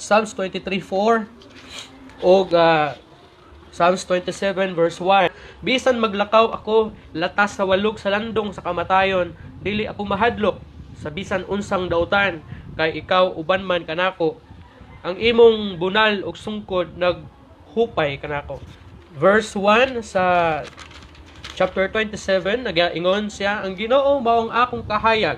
Psalms 23:4 ug Psalms 27 verse 1. Bisan maglakaw ako latas sa walog sa landong sa kamatayon, dili ako mahadlok sa bisan unsang dautan, kay ikaw uban man kanako. Ang imong bunal ug sungkod naghupay kanako. Verse 1 sa chapter 27, nagaingon siya, "Ang Ginoo mao ang akong kahayag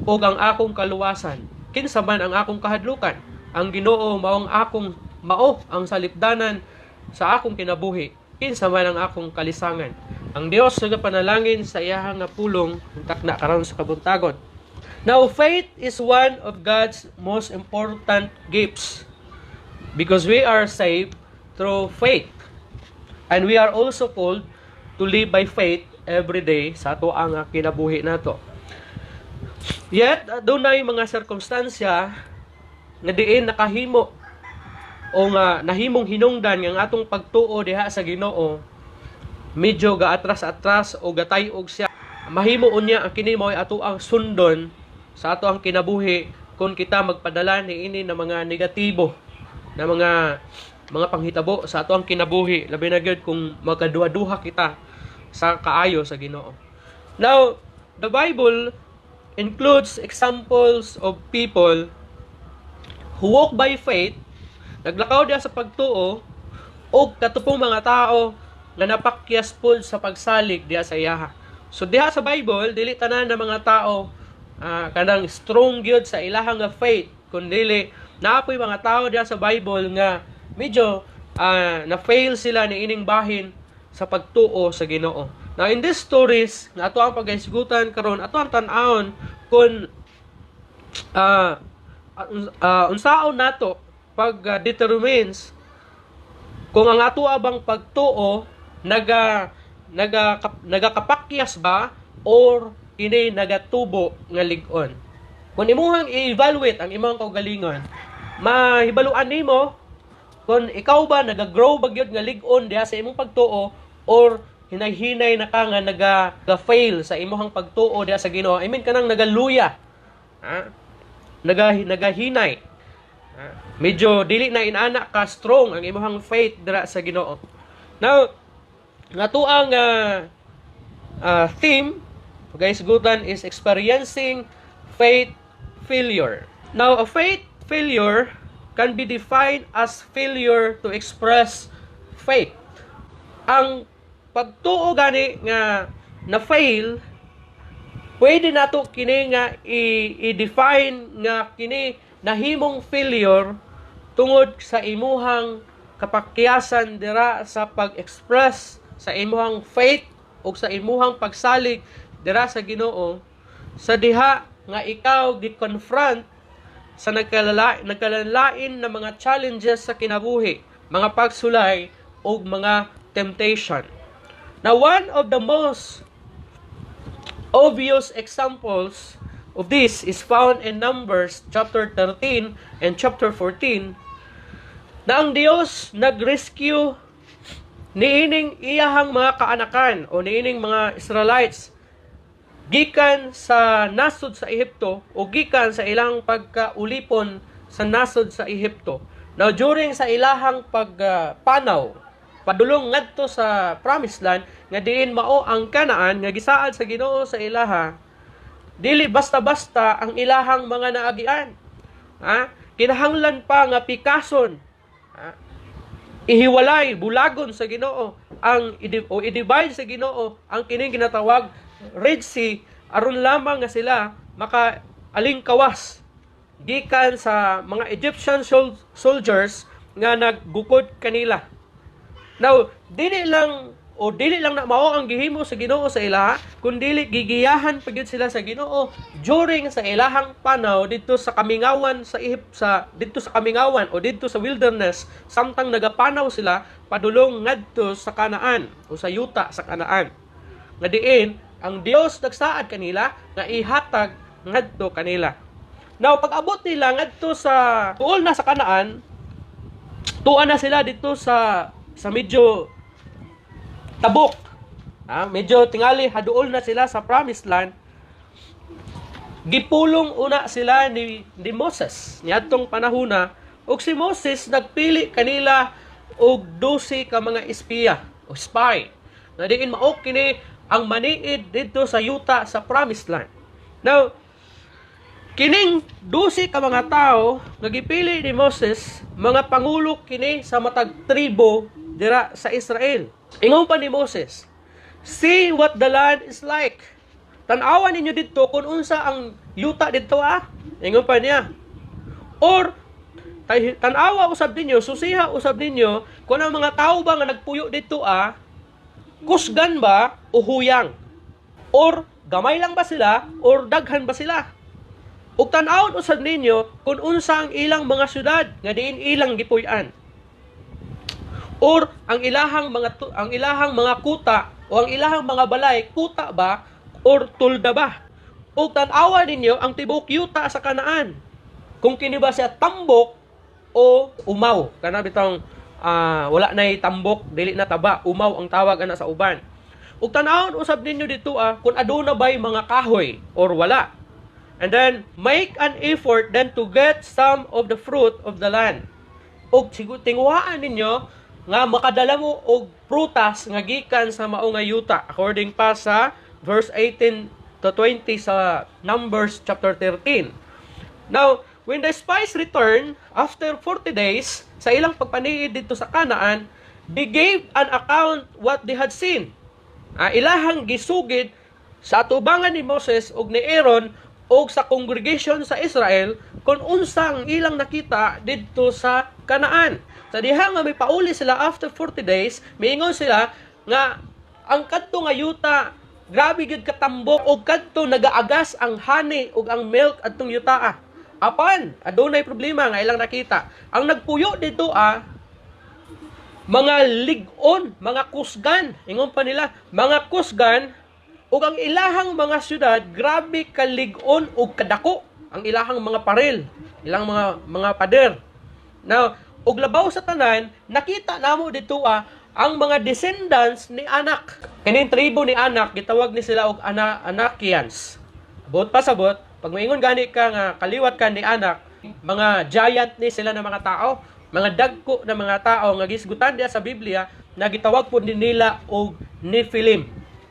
ug ang akong kaluwasan. Kinsa man ang akong kahadlukan? Ang Ginoo mao ang akong mao ang salipdanan sa akong kinabuhi. Kinsa man ang akong kalisangan?" Ang Dios nagapanalangin sa iyahang nga pulong takna karon sa kabuntagon. Now, faith is one of God's most important gifts because we are saved through faith. And we are also called to live by faith every day sa ato ang kinabuhi nato. Yet, dunay mga sirkumstansya nga diin nakahimo o nga nahimong hinungdan nga ang atong pagtuo diha sa Ginoo medyo gaatras-atras o gatayog siya. Mahimo unya ang kini mao'y ato ang sundon sa ato ang kinabuhi kung kita magpadala niini na mga negatibo na mga panghitabo sa ato ang kinabuhi, labi na gyud kung magkaduha-duha kita sa kaayo sa Ginoo. Now, the Bible includes examples of people who walk by faith, naglakaw diha sa pagtuo, og katupong mga tao nga napakyas pod sa pagsalig diha sa iyaha. So diha sa Bible, dili tanan na mga tao kanang strong gyud sa ilahang nga faith, kundi naa poy mga tao diha sa Bible nga medyo na-fail sila ni ining bahin sa pagtuo sa Ginoo. Now, in these stories nga ato ang paghisgutan karon, ato ang tan-awon kung unsaon nato pag determines kung ang ato bang pagtuo nagakapakyas ba or kini nagatubo nga lig-on. Kung imuhang i-evaluate ang imong kaugalingon, mahibaluan nimo kung ikaw ba naga-grow ba gyud nga lig-on diha sa imong pagtuo or hinay-hinay na ka nga naga-fail sa imong pagtuo diha sa Ginoo. I mean, kanang nagaluya. Ha? Nagahinay. Ha? Medyo dili na inana ka strong ang imong faith dira sa Ginoo. Now, nga tuang theme guys gutan is experiencing faith failure. Now, a faith failure can be defined as failure to express faith. Ang pagtuo gani nga na fail, pwede nato kini nga i-define nga kini nahimong failure tungod sa imuhang kapakyasan dira sa pag-express sa imuhang faith o sa imuhang pagsalig dira sa Ginoo sa diha nga ikaw gi-confront sa nagkalalain na mga challenges sa kinabuhi, mga pagsulay ug mga temptation. Now, one of the most obvious examples of this is found in Numbers chapter 13 and chapter 14 na ang Dios nag-rescue niining iyahang mga kaanakan o niining mga Israelites gikan sa nasod sa Ehipto o gikan sa ilang pagkaulipon sa nasod sa Ehipto. Now, during sa ilahang pagpanaw padulong ngadto sa Promised Land nga diin mao ang Kanaan nga gisaad sa Ginoo sa ilaha, dili basta-basta ang ilahang mga naagian. Ha? Kinahanglan pa nga pikason. Ha? Ihiwalay, bulagon sa Ginoo ang o i-divide sa Ginoo ang kining ginatawag Red Sea aron lamang nga sila maka alingkawas gikan sa mga Egyptian soldiers nga naggukod kanila. Now, dili lang na mao ang gihimo sa Ginoo sa ilaha, kundi gigiyahan pa gyud sila sa Ginoo during sa ilahang panaw didto sa kamingawan sa Ehip sa didto sa kamingawan o didto sa wilderness samtang nagapanaw sila padulong ngadto sa Kanaan o sa yuta sa Kanaan. Nga diin ang Dios nagsaad kanila nga ihatag ngadto kanila. Now, pag-abot nila ngadto sa tuol na sa Kanaan, tuwa na sila dito sa medyo tabok. Ha? Medyo tingali haduol na sila sa Promised Land. Gipulong una sila ni Moses niadtong panahona Ug si Moses nagpili kanila og 12 ka mga espiya o spy. Na diin mao kini ang maniid didto sa yuta sa Promised Land. Now, kining 12 ka mga tawo nga gipili ni Moses, mga pangulo kini sa matag tribo dira sa Israel. Ingon pa ni Moses, "See what the land is like." Tan-awan ninyo didto kung unsa ang yuta didto ah. Ingon pa niya. Or tan-awa usab ninyo, susiha usab ninyo kung ang mga tao ba nga nagpuyo didto ah, kusgan ba o huyang? Or gamay lang ba sila or daghan ba sila? Ug tan-awon usab ninyo kung unsa ang ilang mga syudad nga diin ilang gipuy-an. Or ang ilahang mga kuta o ang ilahang mga balay, kuta ba or tulda ba? Ug tan-awa ninyo ang tibuok yuta sa Kanaan. Kung kini ba siya tambok o umaw. Kana bitong wala nay tambok, dili na taba, umaw ang tawag ana sa uban. Ug tan-awon usab ninyo dito kung aduna bay mga kahoy or wala. And then make an effort then to get some of the fruit of the land. Og tinguhaan ninyo nga makadala mo og prutas nga gikan sa mao nga yuta, according pa sa verse 18 to 20 sa Numbers chapter 13. Now, when the spies returned after 40 days sa ilang pagpaniid didto sa Canaan, they gave an account what they had seen. Ilahang gisugid sa atubangan ni Moses ug ni Aaron og sa congregation sa Israel kung unsa ang ilang nakita didto sa Canaan. Sa diha nga mipauli sila after 40 days, miingon sila nga ang kadto nga yuta grabe gyud katambok og kadto nagaagas ang honey ug ang milk adtong yuta. Apan adunay problema nga ilang nakita. Ang nagpuyo didto mga lig-on, mga kusgan. Ingon pa nila, mga kusgan ug ang ilahang mga syudad grabe kalig-on ug kadako ang ilahang mga paril, ilang mga pader. Now, ug labaw sa tanan, nakita namo didto ang mga descendants ni Anak. Kining tribo ni Anak gitawag ni sila og Anakians. Buot pasabot, pag moingon gani ka nga kaliwat ka ni Anak, mga giant ni sila na mga tao, mga dagko na mga tao nga gisgutan diya sa Biblia na gitawag po ni nila og Nephilim.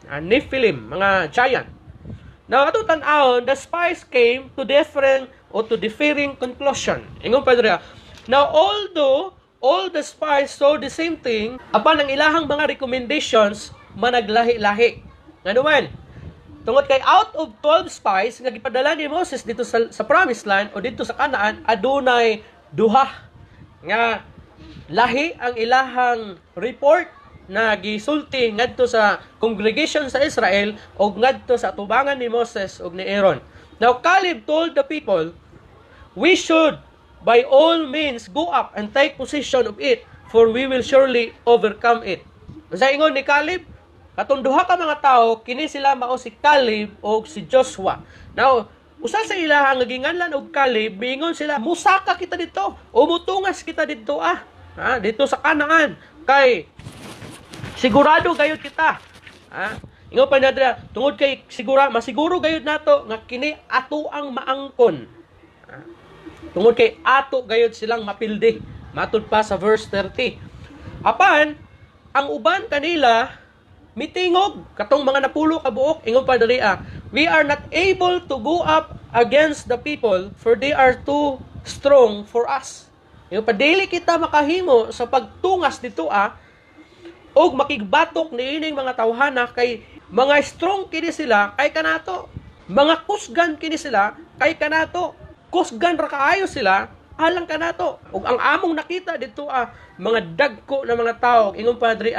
Nephilim, mga giant. Now, ato tan-awon, the spies came to different or to differing conclusion. Ingon pa dira. Now, although all the spies saw the same thing, apan ang ilahang mga recommendations managlahi-lahi. Ngano man? Tungod kay out of 12 spies nga gipadala ni Moses didto sa Promised Land o didto sa Canaan, adunay duha nga lahi ang ilahang report na gisulti ngadto sa congregation sa Israel o ngadto sa atubangan ni Moses ug ni Aaron. Now Caleb told the people, "We should by all means go up and take possession of it, for we will surely overcome it." Sa ingon ni Caleb, katong duha ka mga tawo, kini sila mao si Caleb o si Joshua. Now, usa sa ilaha nga ginganlan og Caleb, miingon sila, "Musaka kita didto o mutungas kita didto didto sa Canaan kay sigurado gayud kita." Ha? Ingon pa na dira, tungod kay masiguro gayud nato nga kini ato ang maangkon. Ha? Tungod kay ato gayud silang mapildi. Matud pa sa verse 30. Apan ang uban kanila mitingog, katong mga napulo ka buok, ingon pa diri ah, "We are not able to go up against the people, for they are too strong for us." Ingon pa, dili kita makahimo sa pagtungas didto og makigbatok niining mga tawhana kay mga strong kini sila kay kanato. Mga kusgan kini sila kay kanato. Kusgan ra kaayo sila alang kanato. Ug ang among nakita didto mga dagko na mga tawo, ingon pa diri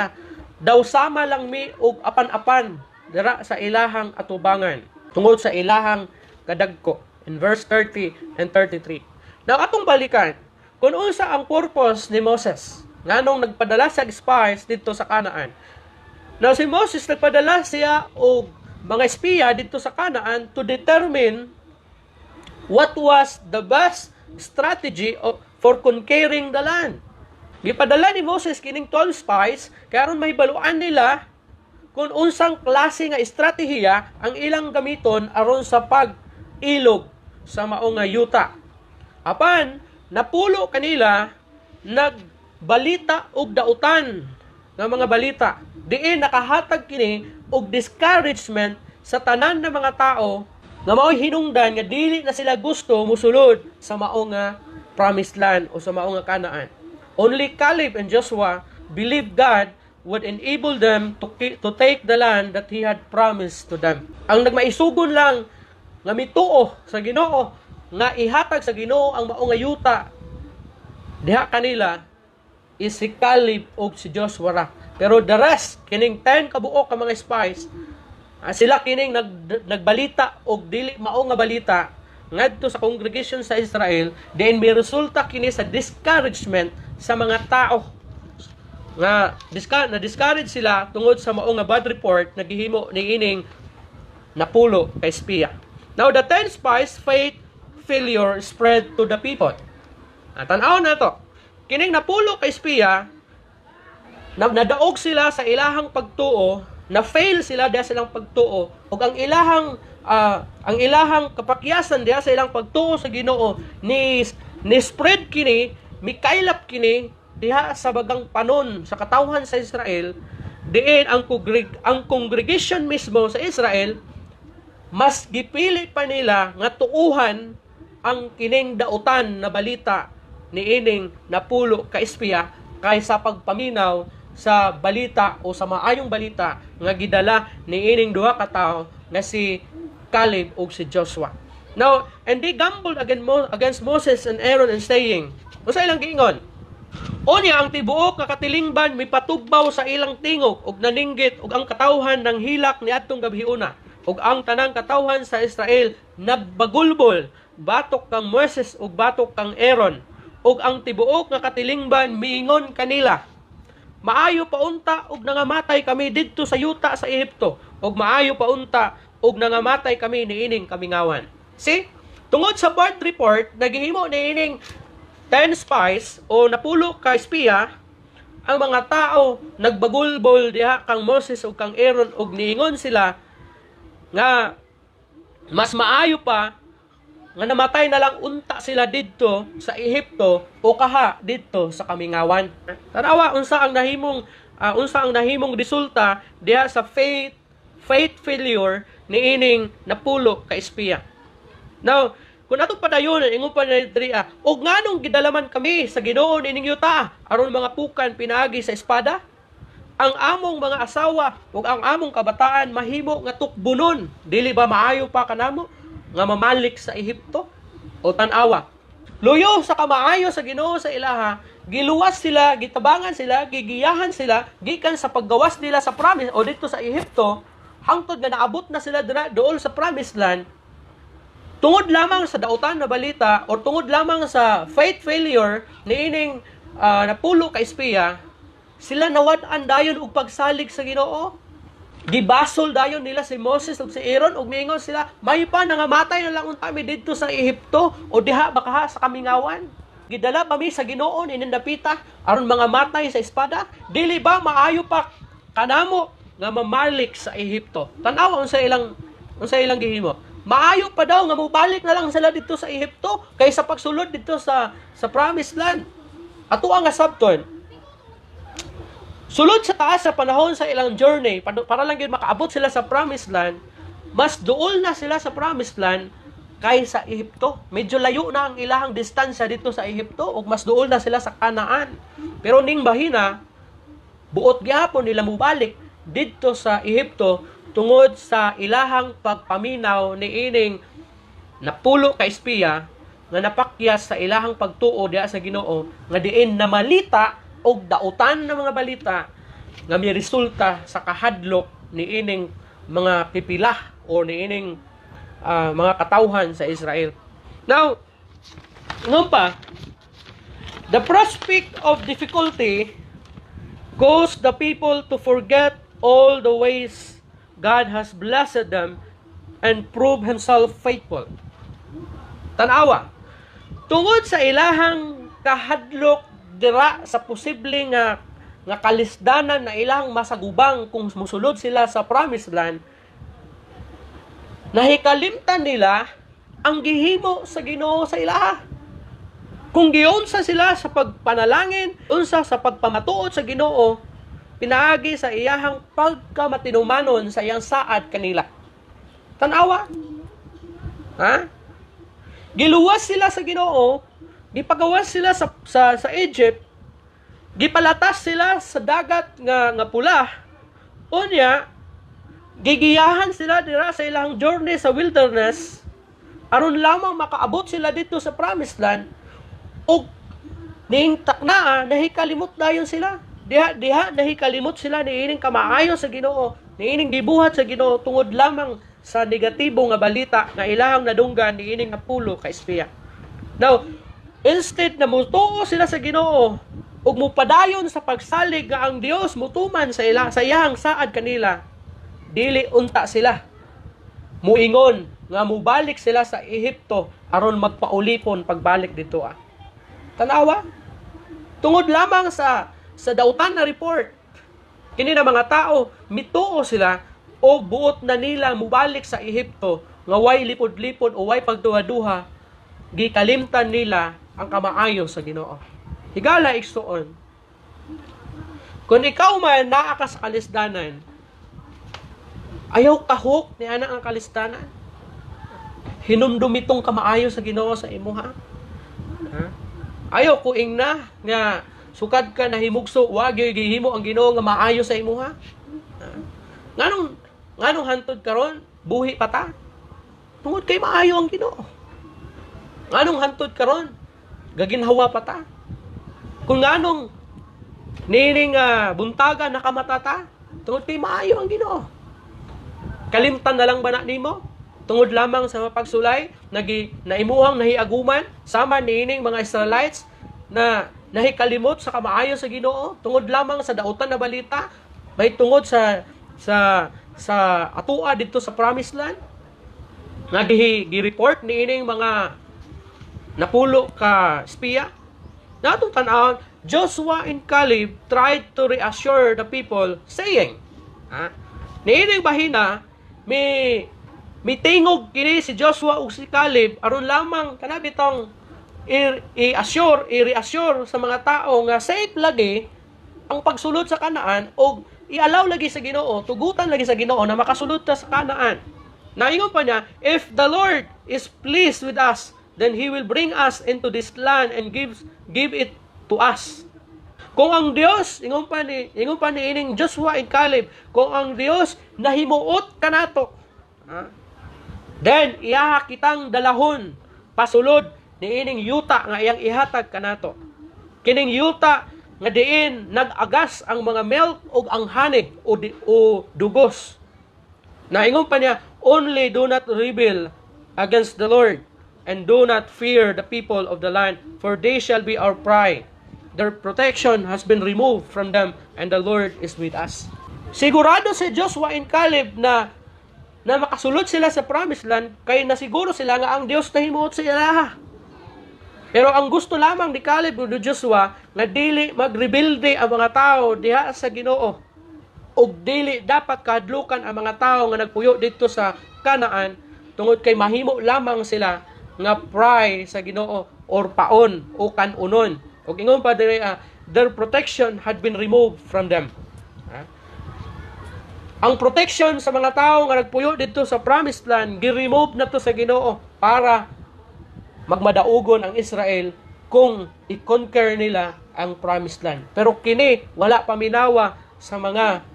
daw sama lang mi og apan-apan dira sa ilahang atubangan tungod sa ilahang kadagko, in verse 30 and 33. Now, atong balikan kung unsa ang purpose ni Moses nganong nagpadala siya og spies didto sa Canaan. Now, si Moses nagpadala siya og mga espiya didto sa Canaan to determine what was the best strategy for conquering the land. Gipadala ni Moses kining 12 spies kay aron mahibaluan nila kung unsang klase nga estratehiya ang ilang gamiton aron sa pag-ilog sa mao nga yuta. Apan Napulo kanila nagbalita og dautan nga mga balita. Diin nakahatag kini og discouragement sa tanan nga mga tao nga mao'y hinungdan nga dili na sila gusto musulod sa mao nga promised land o sa mao nga Canaan. Only Caleb and Joshua believed God would enable them to take the land that He had promised to them. Ang nagmaisugon lang nga mituo sa Ginoo nga ihatag sa Ginoo ang mao nga yuta diha kanila is si Caleb ug si Joshua ra. Pero the rest, kining 10 kabuok ka mga spies, sila kining nagbalita og dili mao nga balita ngadto sa congregation sa Israel, diin may resulta kini sa discouragement sa mga tao nga na discourage sila tungod sa mao nga bad report na gihimo niining napulo ka espiya. Now, the 10 spies' faith failure spread to the people. Tan-aw na to. Kining napulo ka espiya na nadaog sila sa ilahang pagtuo, na fail sila diha sa ilang pagtuo, ug ang ilahang kapakyasan diha sa ilang pagtuo sa Ginoo ni spread kini, mikaylap kini diha sa bagang panon sa katawhan sa Israel, diin ang congregation mismo sa Israel mas gipili pa nila nga tuuhan ang kining dautan na balita niining napulo ka espiya kaysa pagpaminaw sa balita o sa maayong balita nga gidala niining duha ka tawo nga si Caleb ug si Joshua. Now, and they grumbled against Moses and Aaron and saying, unsa ilang giingon? Unya ang tibuok nga katilingban mipatugbaw sa ilang tingog ug naninggit, ug ang katawhan nanghilak niadtong gabhiona, ug ang tanang katawhan sa Israel nagbagulbol batok kang Moises ug batok kang Aaron, ug ang tibuok nga katilingban miingon kanila, "Maayo pa unta og nangamatay kami didto sa yuta sa Ehipto, ug maayo pa unta og nangamatay kami niining kamingawan." See? Tungod sa bad report na gihimo niining 10 spies o napulo ka espiya, ang mga tao nagbagulbol diha kang Moses ug kang Aaron ug niingon sila nga mas maayo pa nga namatay na lang unta sila didto sa Ehipto o kaha didto sa kamingawan. Tanawa unsa ang nahimong resulta diha sa faith faith failure niining napulo ka espiya. Now, kung atong padayon, ingon pa na diri, "Og nganong gidala man kami sa Ginoo niining yuta aron mga pukan pinaagi sa espada? Ang among mga asawa ug ang among kabataan mahimo nga tukbonon. Dili ba maayo pa kanamo nga mamalik sa Ehipto?" O tan-awa. Luyo sa kamaayo sa Ginoo sa ilaha, giluwas sila, gitabangan sila, gigiyahan sila gikan sa paggawas nila sa promise o dito sa Ehipto hangtod nga naabot na sila dira dool sa promised land. Tungod lamang sa dautan na balita or tungod lamang sa faith failure niining napulo ka espiya, sila nawad-an dayon og pagsalig sa Ginoo. Gibasol dayon nila si Moses ug si Aaron ug miingon sila, "May pa nangamatay na lang unta mi didto sa Ehipto o diha bakaha sa kamingawan. Gidala pa mi sa Ginoo nining dapita aron mga matay sa espada? Dili ba maayo pa kanamo nga mamalik sa Ehipto?" Tan-awa unsa ilang gihimo. Maayo pa daw nga mobalik na lang sila didto sa Ehipto kaysa pagsulod didto sa promised land. Ato ang sabton. Sulod sa taas sa panahon sa ilang journey para lang gyud makaabot sila sa promised land, mas duol na sila sa promised land kaysa Ehipto. Medyo layo na ang ilahang distansya dito sa Ehipto ug mas duol na sila sa Canaan. Pero ning bahina, buot gihapon nila mobalik didto sa Ehipto tungod sa ilahang pagpaminaw niining napulo ka espiya nga napakyas sa ilahang pagtuo diha sa Ginoo nga diin namalita og dautan ng mga balita nga may resulta sa kahadlok niining mga pipila o niining mga katawhan sa Israel. Now, ingon pa, the prospect of difficulty caused the people to forget all the ways God has blessed them and prove Himself faithful. Tanawa, tungod sa ilahang kahadlok dira sa posible nga kalisdanan na ilang masagubang kung musulod sila sa promised land, nahikalimtan nila ang gihimo sa Ginoo sa ilaha. Kung giunsa sila sa pagpanalangin, unsa sa pagpamatuod sa Ginoo, pinaagi sa iyahang pagkamatinumanon sa iyang saad kanila. Tanawa. Ha? Giluwas sila sa Ginoo, gipagawas sila sa Egypt, gipalatas sila sa Dagat nga Pula. Unya, gigiyahan sila dira sa ilang journey sa wilderness aron lamang makaabot sila dito sa promised land, ug ning taknaa nahikalimot dayon sila. Diha diha nahikalimot sila niining kamaayo sa Ginoo, niining gibuhat sa Ginoo, tungod lamang sa negatibo nga balita nga ilahang nadunggan niining napulo ka espiya. Now, instead na mutuo sila sa Ginoo ug mupadayon sa pagsalig nga ang Dios mutuman sa iyang saad kanila, dili unta sila muingon nga mubalik sila sa Ehipto aron magpaulipon pagbalik dito ah. Tanawa. Tungod lamang sa dautan na report, kini na mga tao mituo sila o buot na nila mubalik sa Ehipto nga way lipod-lipod o way pagduha-duha. Gikalimtan nila ang kamaayo sa Ginoo. Higala igsuon, kung ikaw man naa ka sa kalisdanan, ayaw kahuk ni ana ang kalisdanan. Hinumdum itong kamaayo sa Ginoo sa imuha. Ha? Ayaw ko ingna nga sukad ka nahimugso, wa gyud gihimo ang Ginoo nga maayo sa imuha. Ha? Nganong hantod karon buhi pa ta? Tungod kay maayo ang Ginoo. Nganong hantod karon gaginhawa pa ta? Kung nganong nining buntaga nakamata ta, tungod kay maayo ang Ginoo. Kalimtan na lang ba na nimo? Tungod lamang sa mapagsulay, nagi naimuhang nahiaguman sama niining mga Israelites na nahikalimot sa kamaayo sa Ginoo tungod lamang sa dautan na balita, may tungod sa atua didto sa promised land nga gi-report niining mga napulo ka espiya. Natong tan-awon, Joshua and Caleb tried to reassure the people, saying, ha? Niining bahina, may mitingog kini si Joshua ug si Caleb aron lamang kana bitong i-assure, i-reassure sa mga tao nga safe lagi ang pagsulod sa Kanaan og i-allow lagi sa Ginoo, tugutan lagi sa Ginoo na makasulod ta sa Kanaan. Naingon pa niya, "If the Lord is pleased with us, then He will bring us into this land and give it to us." Kung ang Dios, ingon pa ni ining Joshua and Caleb, kung ang Dios nahimuot kanato, ha, then iya kitang dalahon pasulod niining yuta nga iyang ihatag kanato. Kining yuta nga diin nag-agas ang mga milk ug ang honey o dugos. Naingon pa niya, "Only do not rebel against the Lord and do not fear the people of the land, for they shall be our prey. Their protection has been removed from them and the Lord is with us." Sigurado si Joshua and Caleb na makasulod sila sa promised land kay nasiguro sila nga ang Dios nahimuot sa ilaha. Pero ang gusto lamang ni Caleb ug ni Joshua nga dili magrebelde ang mga tao diha sa Ginoo. Ug dili dapat kahadlukan ang mga tao nga nagpuyo didto sa Canaan tungod kay mahimo lamang sila nga prey sa Ginoo or paon o kanunon. Ug ingon pa diri, their protection had been removed from them. Ha? Ang protection sa mga tao nga nagpuyo didto sa promised land, gi-remove na to sa Ginoo para magmadaugon ang Israel kung i-conquer nila ang promised land. Pero kini wala paminawa sa mga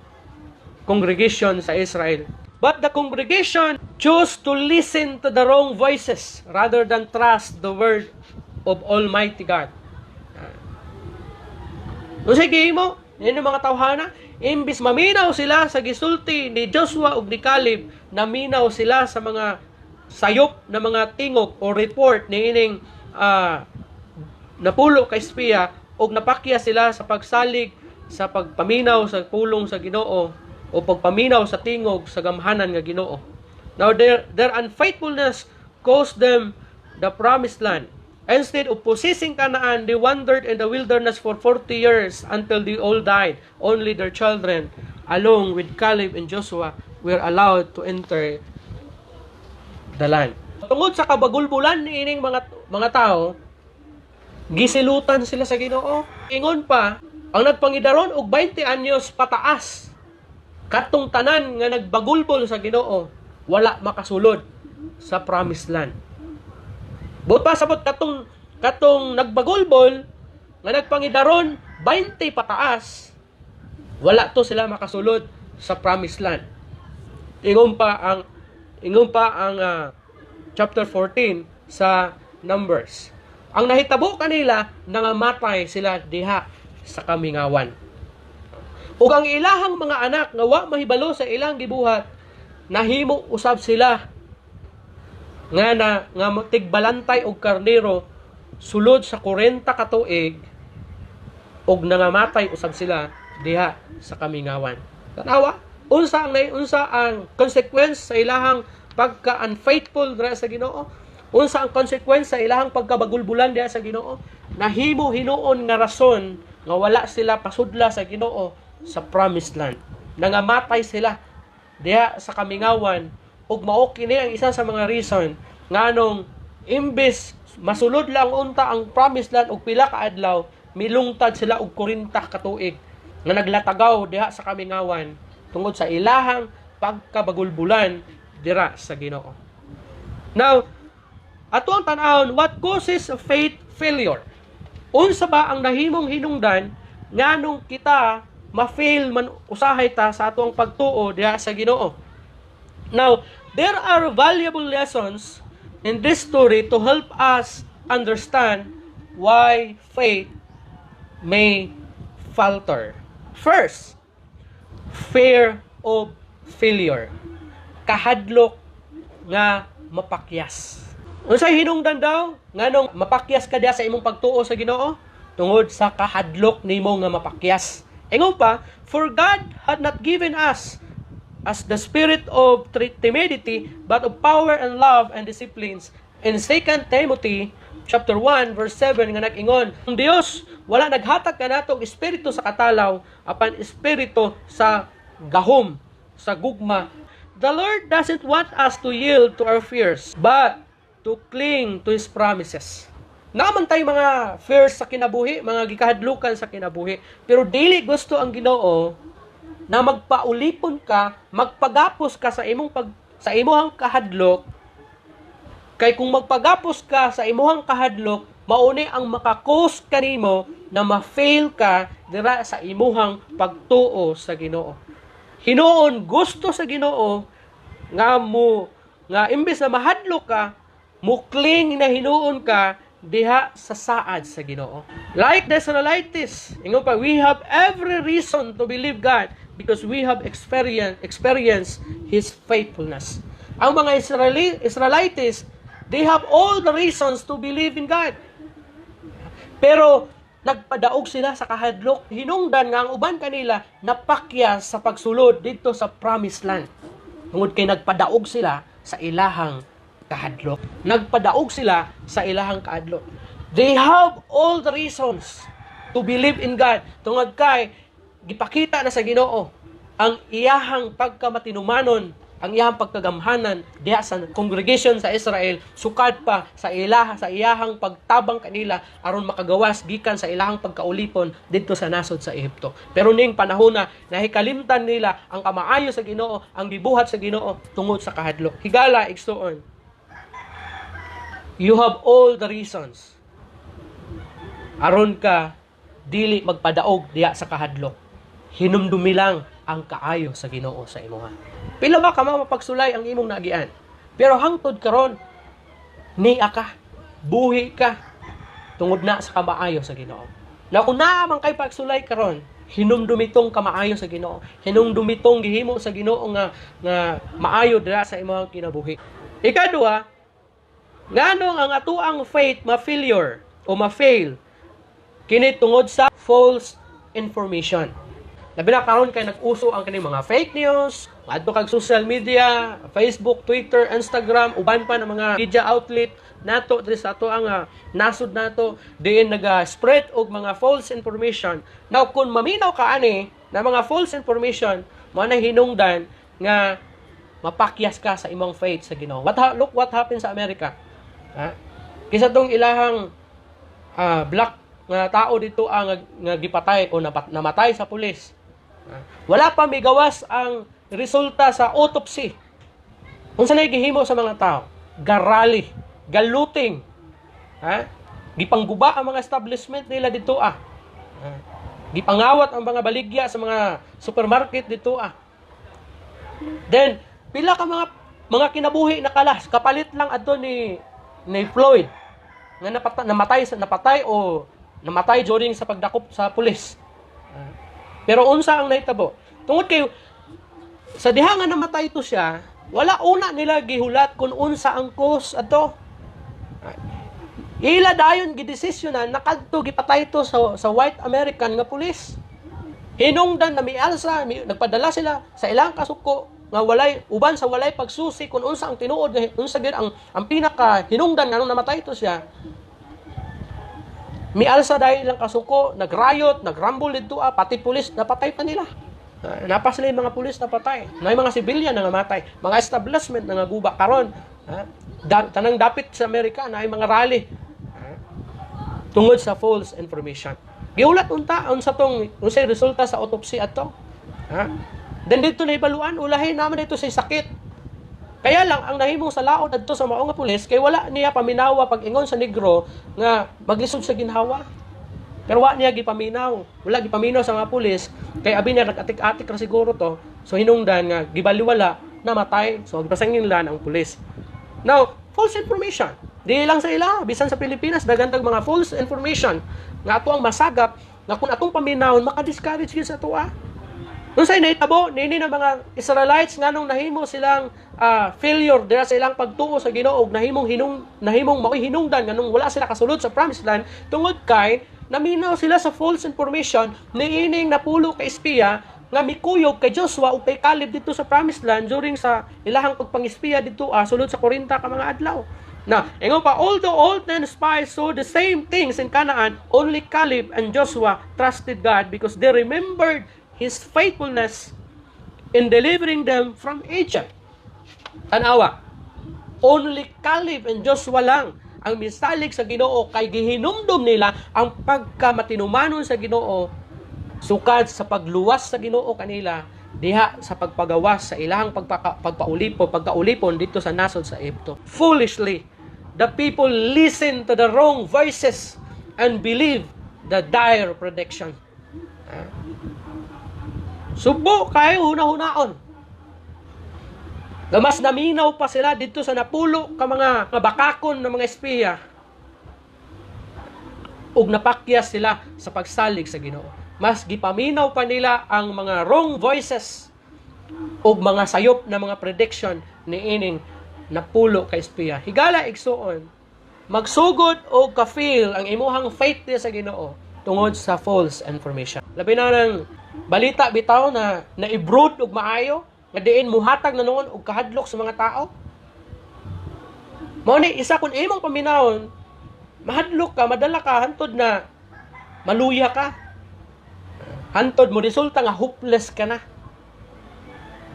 congregation sa Israel. But the congregation chose to listen to the wrong voices rather than trust the word of Almighty God. Kung sige mo, yun ang mga tawhana, imbis maminaw sila sa gisulti ni Joshua ug ni Caleb, naminaw sila sa mga sayop na mga tingog o report ni ining napulo ka espiya ug napakya sila sa pagsalig sa pagpaminaw sa pulong sa Ginoo o pagpaminaw sa tingog sa gamhanan nga Ginoo. Now their unfaithfulness cost them the promised land. Instead of possessing Canaan, they wandered in the wilderness for 40 years until they all died. Only their children, along with Caleb and Joshua, were allowed to enter the land. Tungod sa kabagulbulan ni ining mga tao, Gisilutan sila sa Ginoo. Ingon pa, ang nagpangidaron og 20 anyos pataas, katong tanan nga nagbagulbol sa Ginoo, wala makasulod sa promised land. Buot pasabot, katong katong nagbagulbol nga nagpangidaron 20 pataas, wala to sila makasulod sa promised land. Ingon pa ang chapter 14 sa Numbers. Ang nahitabo kanila, nangamatay sila diha sa kamingawan. Ug ang ilahang mga anak nga wa mahibalo sa ilang gibuhat, nahimo usab sila nga na nga tigbalantay og karnero sulod sa 40 ka tuig ug nangamatay usab sila diha sa kamingawan. Tanawa, unsa ang consequence sa ilahang pagka unfaithful dira sa Ginoo? Unsa ang consequence sa ilahang pagkabagulbulan diha sa Ginoo? Nahimo hinuon nga rason nga wala sila pasudla sa Ginoo sa promised land. Nangamatay sila diha sa kamingawan ug mao kini ang isa sa mga reason nganong imbes masulod lang unta ang promised land og pila ka adlaw, milungtad sila og 40 ka tuig nga naglatagaw diha sa kamingawan tungod sa ilahang pagkabagulbulan dira sa Ginoo. Now, ato ang tan-awon, what causes faith failure? Unsa ba ang nahimong hinungdan nganong kita ma-fail man usahay ta sa ato ang pagtuo diha sa Ginoo? Now, there are valuable lessons in this story to help us understand why faith may falter. First, fear of failure. Kahadlok nga mapakyas. Unsay hinungdan daw nganong mapakyas ka diha sa imong pagtuo sa Ginoo? Tungod sa kahadlok nimo nga mapakyas. Ingon pa, "For God had not given us as the spirit of timidity, but of power and love and disciplines." In 2 Timothy chapter 1 verse 7 nga nag-ingon, ang Dios wala naghatag kanato og espiritu sa katalaw apan espiritu sa gahom, sa gugma. The Lord doesn't want us to yield to our fears, but to cling to His promises. Naa man tay mga fears sa kinabuhi, mga gikahadlukan sa kinabuhi. Pero dili gusto ang Ginoo na magpaulipon ka, magpagapos ka sa imong kahadlok, kay kung magpagapos ka sa imong kahadlok, mauni ang maka-cause kanimo na ma-fail ka dira sa imuhang pagtuo sa Ginoo. Hinuon gusto sa Ginoo nga mo nga imbes na mahadlok ka, mukling na hinuon ka diha sa saad sa Ginoo. Like the Israelites, ingon pa, we have every reason to believe God because we have experienced His faithfulness. Ang mga Israelites, they have all the reasons to believe in God. Pero nagpadaog sila sa kahadlok. Hinungdan nga ang uban kanila napakyas sa pagsulod didto sa promised land. Tungod kay nagpadaog sila sa ilahang kahadlok. Nagpadaog sila sa ilahang kahadlok. They have all the reasons to believe in God. Tungod kay gipakita na sa Ginoo ang iyahang pagkamatinumanon, ang iyahang pagkagamhanan diha sa congregation sa Israel sukad pa sa iyahang pagtabang kanila aron makagawas gikan sa ilahang pagkaulipon didto sa nasod sa Ehipto. Pero ning panahon na nahikalimtan nila ang kamaayo sa Ginoo, ang gibuhat sa Ginoo tungod sa kahadlok. Higala, igsuon. You have all the reasons aron ka dili magpadaog diha sa kahadlok. Hinumdumi lang ang kaayo sa Ginoo sa imuha. Pila ba ka mapagsulay ang imong naagian? Pero hangtod karon nia ka, buhi ka tungod na sa kamaayo sa Ginoo. Na kung naa man kay pagsulay karon, hinumdumi tong kamaayo sa Ginoo. Hinumdumi tong gihimo sa Ginoo nga nga maayo dira sa imong kinabuhi. Ikaduha, nganong ang atuang faith ma-failure o ma-fail kini tungod sa false information. Labi na karon kay nag-uso ang kining mga fake news, adto kag social media, Facebook, Twitter, Instagram, uban pa ng mga media outlet nato diri sa ato ang nasod nato diin naga-spread og mga false information. Now kung maminaw ka ani na mga false information, mo na hinungdan nga mapakyas ka sa imong faith sa Ginoo. Look what happened sa Amerika. Ha? Kisa tong ilahang black nga tao dito ang nga gipatay o namatay sa pulis. Wala pa migawas ang resulta sa autopsy. Unsa na gihimo sa mga tao? Garally, galooting. Ha? Gipangguba ang mga establishment nila dito ah. Ha? Gipangawat ang mga baligya sa mga supermarket dito ah. Then pila ka mga kinabuhi nakalas kapalit lang adto ni Floyd nga namatay sa napatay o namatay during sa pagdakop sa pulis. Pero unsa ang nahitabo? Tungod kay sa diha nga namatay to siya, wala una nila gihulat kung unsa ang cause adto. Ila dayon gidesisyonan na kadto gipatay to sa white American nga pulis. Hinungdan na mialsa, nagpadala sila sa ilang kasuko nga walay uban sa walay pagsusi kung unsa ang tinuod nga unsa gyud ang pinaka hinungdan nganong namatay to siya. Mialsa dahil ilang kasuko, nagrayot, nagrambol didto ah, pati pulis napatay pa nila. Napa sila yung mga pulis napatay. Na mga sibilyan na namatay, mga establishment na naguba karon. Tanang dapit sa Amerika na ay mga rally tungod sa false information. Giulat unta unsa tong unsay resulta sa autopsy adto. Ha? Then dito na ibaluan, ulahin naman dito sa sakit. Kaya lang ang nahimong sa laot adto sa mao nga pulis kay wala niya paminawa pag-ingon sa negro nga maglisod sa ginhawa. Pero wa niya gipaminaw. Wala gipaminaw sa mga pulis kay abi niya nag-atik-atik ra siguro to. So hinungdan nga gibaliwala, namatay. So gipasangin ang pulis. Now, false information. Di lang sa ila, bisan sa Pilipinas daghan tag mga false information nga ato ang masagap nga kung atong paminawon maka-discourage gyud sa atoa. Unsay nahitabo nini ng mga Israelites nganong nahimo silang failure dira sa ilang pagtuo sa Ginoo ug nahimong mao'y hinungdan nganong wala sila kasulod sa promised land? Tungod kay naminaw sila sa false information niining napulo ka espiya nga mikuyog kay Joshua ug kay Caleb dito sa promised land during sa ilahang pagpangispiya dito sulod sa 40 ka mga adlaw. Na, ingon pa, although all 10 spies saw the same things in Canaan, only Caleb and Joshua trusted God because they remembered His faithfulness in delivering them from Egypt. Tanawa, only Caleb and Joshua lang ang misalig sa Ginoo kay gihinumdum nila ang pagkamatinumanon sa Ginoo sukad sa pagluwas sa Ginoo kanila diha sa pagpagawas sa ilang pagpaulipon, pagkaulipon dito sa nasod sa Ehipto. Foolishly, the people listen to the wrong voices and believe the dire prediction. Subo kayo huna-hunaon. Gamas naminaw pa sila dito sa napulo ka mga bakakon ng mga espiya ug napakyas sila sa pagsalig sa Ginoo. Mas gipaminaw pa nila ang mga wrong voices ug mga sayop na mga prediction ni ining napulo ka espiya. Higala igsuon, magsugod og ka-fail ang imuhang faith niya sa Ginoo tungod sa false information. Labi na ng balita bitaw na na-ibroad og maayo nga diin muhatag na noon og kahadlok sa mga tao. Mao ni isa, kung imong paminawon, mahadlok ka, madala ka hantod na maluya ka. Hantod mo resulta nga hopeless ka na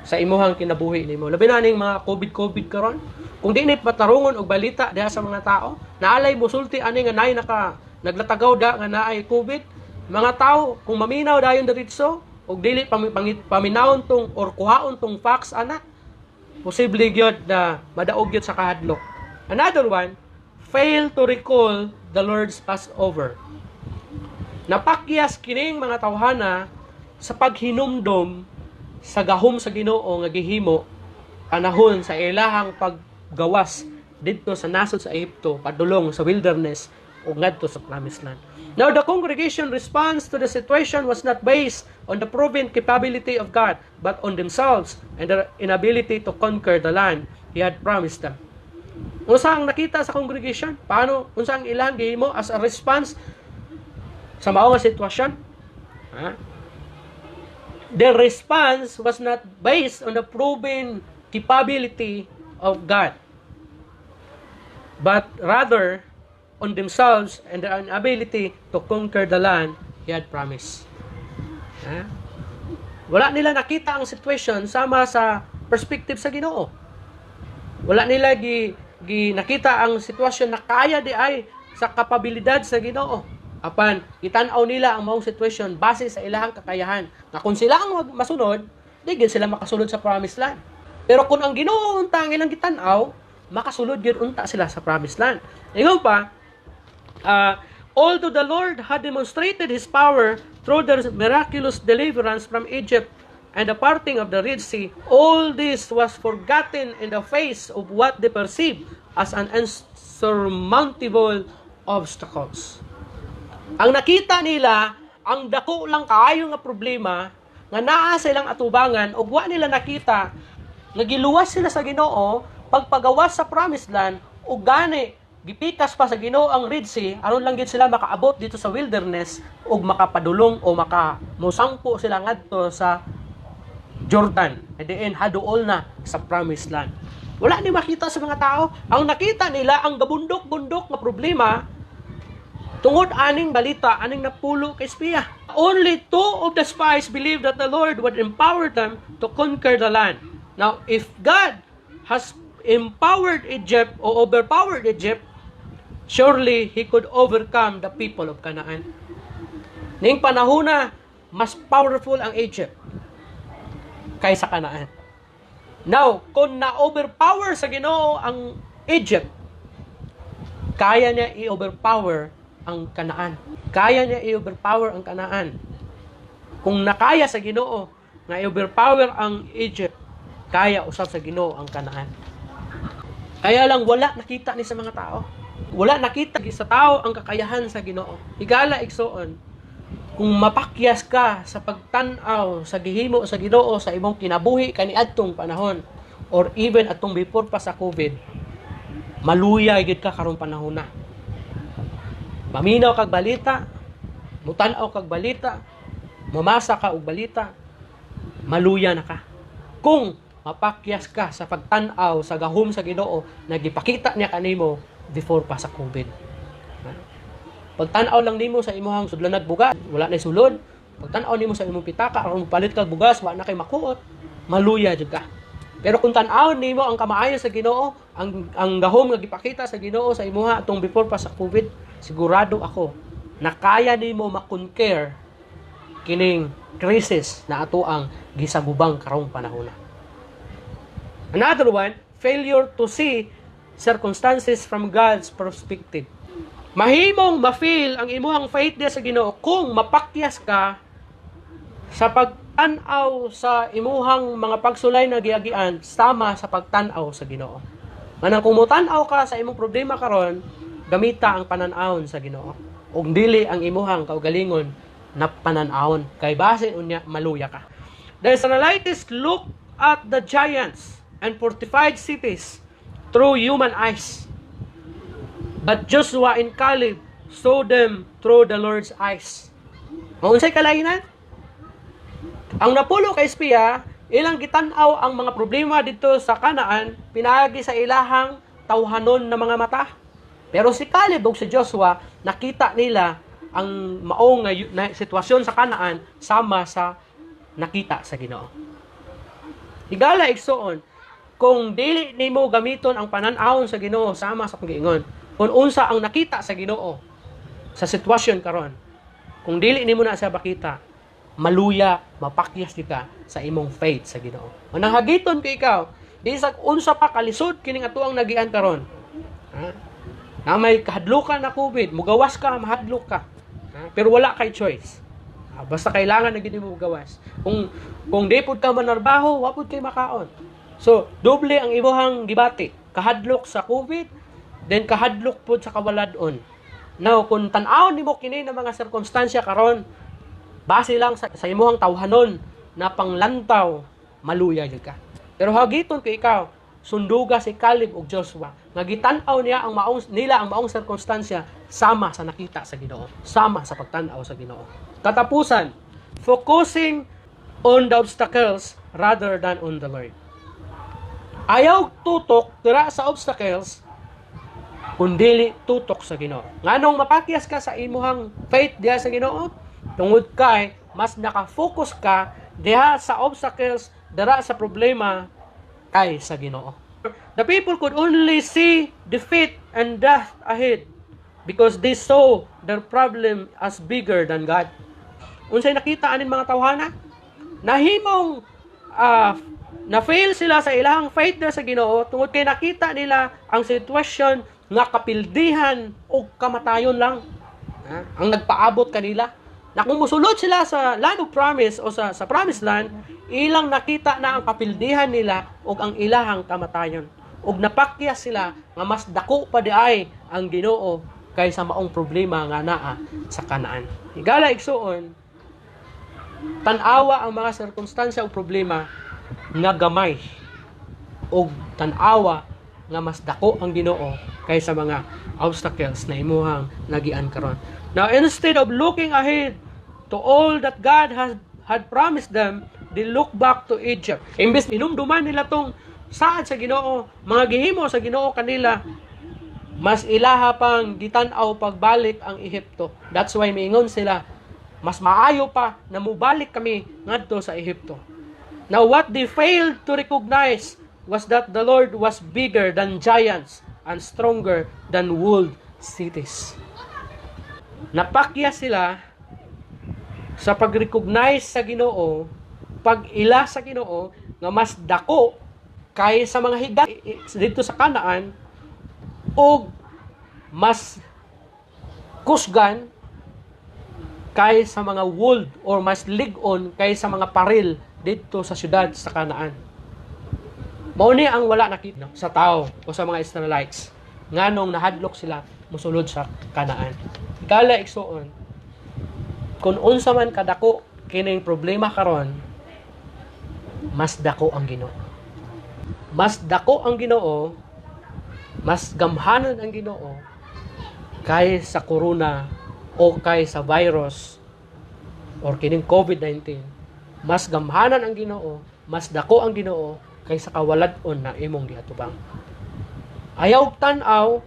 sa imuhang kinabuhi nimo. Labi na ning mga COVID-COVID karon. Kung di ni patarungon og balita diha sa mga tao, naalay musulti ani nga naay naglatagaw da nga naay COVID, mga tao kung maminaw dayon diretso og dili paminawon tong or kuhaon tong facts ana, posible gyud na madaog gyud sa kahadlok. Another one, fail to recall the Lord's Passover. Napakyas kining mga tawhana sa paghinumdom sa gahom sa Ginoo nga gihimo panahon sa ilahang paggawas didto sa nasod sa Ehipto padulong sa wilderness ug ngadto sa promised land. Now, the congregation response to the situation was not based on the proven capability of God, but on themselves and their inability to conquer the land He had promised them. Unsa ang nakita sa congregation? Paano unsa ang ilang gihimo as a response sa mao nga sitwasyon? Ha? Their response was not based on the proven capability of God, but rather on themselves and their inability to conquer the land He had promised. Ha? Wala nila nakita ang situation sama sa perspective sa Ginoo. Wala nila gi, gi nakita ang sitwasyon na kaya di ay sa kapabilidad sa Ginoo. Apan gitan-aw nila ang maong sitwasyon base sa ilahang kakayahan. Nga kung sila ang masunod, di gyud sila makasulod sa promised land. Pero kung ang Ginoo unta ang ilang gitan-aw, makasulod gyud unta sila sa promised land. Ingon pa, although the Lord had demonstrated His power through their miraculous deliverance from Egypt and the parting of the Red Sea, all this was forgotten in the face of what they perceived as an insurmountable obstacles. Ang nakita nila, ang dako lang kaayo nga problema nga naa sa ilang atubangan ug wa nila nakita nga giluwas sila sa Ginoo pagpagawas sa promised land, ug gani gipikas pa sa Ginoo ang Red Sea aron lang gid sila makaabot dito sa wilderness ug makapadulong o maka mosangpo sila ngadto sa Jordan and then haduol na sa promised land. Wala ni makita sa mga tao. Ang nakita nila, ang gabundok-bundok nga problema tungod aning balita, aning napulo ka espiya. Only two of the spies believed that the Lord would empower them to conquer the land. Now, if God has empowered Egypt or overpowered Egypt, surely He could overcome the people of Canaan. Ning panahona, mas powerful ang Egypt kaysa Canaan. Now, kung na-overpower sa Ginoo ang Egypt, kaya niya i-overpower ang Canaan. Kaya niya i-overpower ang Canaan. Kung nakaya sa Ginoo nga i-overpower ang Egypt, kaya usab sa Ginoo ang Canaan. Kaya lang wala nakita ni sa mga tao. Wala nakita sa tao ang kakayahan sa Ginoo. Higala, igsoon, kung mapakyas ka sa pagtan-aw sa gihimo sa Ginoo sa imong kinabuhi kaniadtong panahon or even atong before pa sa COVID, maluya gyud ka karong panahon na. Maminaw kag balita, mutan-aw kag balita, mamasa ka og balita, maluya na ka. Kung mapakyas ka sa pagtan-aw sa gahom sa Ginoo na gipakita niya kanimo before pa sa COVID. Pagtan-aw lang nimo sa imong sudlanag bugas, wala na sulod. Pagtan-aw nimo sa imong pitaka aron palit kag bugas, wala na kay makuot, maluya jud ka. Pero kung tan-awon nimo ang kamaayo sa Ginoo, ang gahom nga gipakita sa Ginoo sa imuha atong before pa sa COVID, sigurado ako na kaya nimo ma-conquer kining crisis na ato ang gisagubang karong panahona. Another one, failure to see circumstances from God's perspective. Mahimong ma-feel ang imuhang faith diya sa Ginoo kung mapakyas ka sa pagtan-aw sa imuhang mga pagsulay na giagian sama sa pagtan-aw sa Ginoo. Manang kung motan-aw ka sa imong problema karon, gamita ang panan-awon sa Ginoo. Ug dili ang imuhang kaugalingon na panan-awon, kay base unya maluya ka. The Israelites look at the giants and fortified cities through human eyes. But Joshua and Caleb saw them through the Lord's eyes. Maunsay kalainan? Ang napulo ka espiya, ilang gitan-aw ang mga problema dito sa Canaan pinaagi sa ilahang tawhanon na mga mata. Pero si Caleb ug si Joshua, nakita nila ang maong nga na sitwasyon sa Canaan sama sa nakita sa Ginoo. Higala, igsoon, kung dili nimo gamiton ang panan-awon sa Ginoo sama sa akong giingon, kung unsa ang nakita sa Ginoo sa sitwasyon karon, kung dili nimo na siya makita, maluya, mapakyas di ka sa imong faith sa Ginoo. Manang hagiton kay ikaw, di sa unsa pa kalisod kining atuang nagian karon. Ha? Na may kahadlukan na COVID, mugawas ka, mahadlok ka. Ha? Pero wala kay choice. Ha? Basta kailangan na gid mo gawas. Kung di pud ka manarbaho, wa pud kay makaon. So, doble ang imuhang gibati. Kahadlok sa COVID, then kahadlok pud sa kawalad-on. Now, kung tan-awon nimo kini na mga sirkumstansya karon, base lang sa imuhang tawhanon na panglantaw, maluya jud ka. Pero hagiton kay ikaw, sunduga si Caleb ug Joshua nga gitan-aw niya ang maong nila ang maong sirkumstansya sama sa nakita sa Ginoo, sama sa pagtan-aw sa Ginoo. Katapusan, focusing on the obstacles rather than on the Lord. Ayaw tutok dira sa obstacles kun dili tutok sa Ginoo. Nganong mapakyas ka sa imuhang faith diha sa Ginoo? Tungod kay mas naka-focus ka diha sa obstacles, dira sa problema kay sa Ginoo. The people could only see defeat and death ahead. Because they saw their problem as bigger than God. Unsay nakita anin mga tawhana? Nahimong na-fail sila sa ilang faith na sa Ginoo tungod kay nakita nila ang sitwasyon nga kapildihan o kamatayon lang. Ha? Ang nagpaabot kanila. Na kung musulod sila sa land of promise o sa promised land, ilang nakita na ang kapildihan nila o ang ilahang kamatayon. Ug napakya sila nga mas dako pa di ay ang Ginoo kaysa maong problema nga naa sa Kanaan. Higala, igsuon, tan-awa ang mga sirkumstansya o problema nga gamay ug tan-awa nga mas dako ang Ginoo kaysa mga obstacles na imuhang nagian karon. Now, instead of looking ahead to all that God has had promised them, they look back to Egypt. Imbes inumduman nila tong saad sa Ginoo, mga gihimo sa Ginoo kanila, mas ilaha pang gitan-aw pagbalik ang Ehipto. That's why miingon sila, mas maayo pa na mubalik kami ngadto sa Ehipto. Now, what they failed to recognize was that the Lord was bigger than giants and stronger than walled cities. Napakya sila sa pag-recognize sa Ginoo, pag-ila sa Ginoo nga mas dako kaysa mga higante dito sa Kanaan og mas kusgan kaysa mga walled or mas lig-on kaysa mga paril dito sa syudad sa Kanaan. Mao ni ang wala nakita sa tao o sa mga Israelites nganong nahadlok sila mosulod sa Kanaan. Higala, igsuon, kung unsa man kadako kining problema karon, mas dako ang Ginoo. Mas dako ang Ginoo, mas gamhanan ang Ginoo kay sa corona o kay sa virus or kining COVID-19. Mas gamhanan ang Ginoo, mas dako ang Ginoo kaysa kawalad-on na imong giatubang. Ayaw tan-aw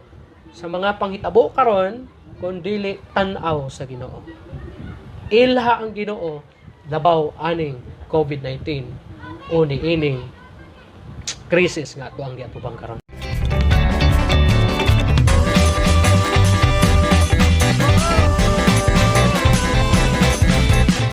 sa mga panghitabo karon kun dili tan-aw sa Ginoo. Ilha ang Ginoo labaw aning COVID-19 o niining crisis nga ato ang giatubang karon.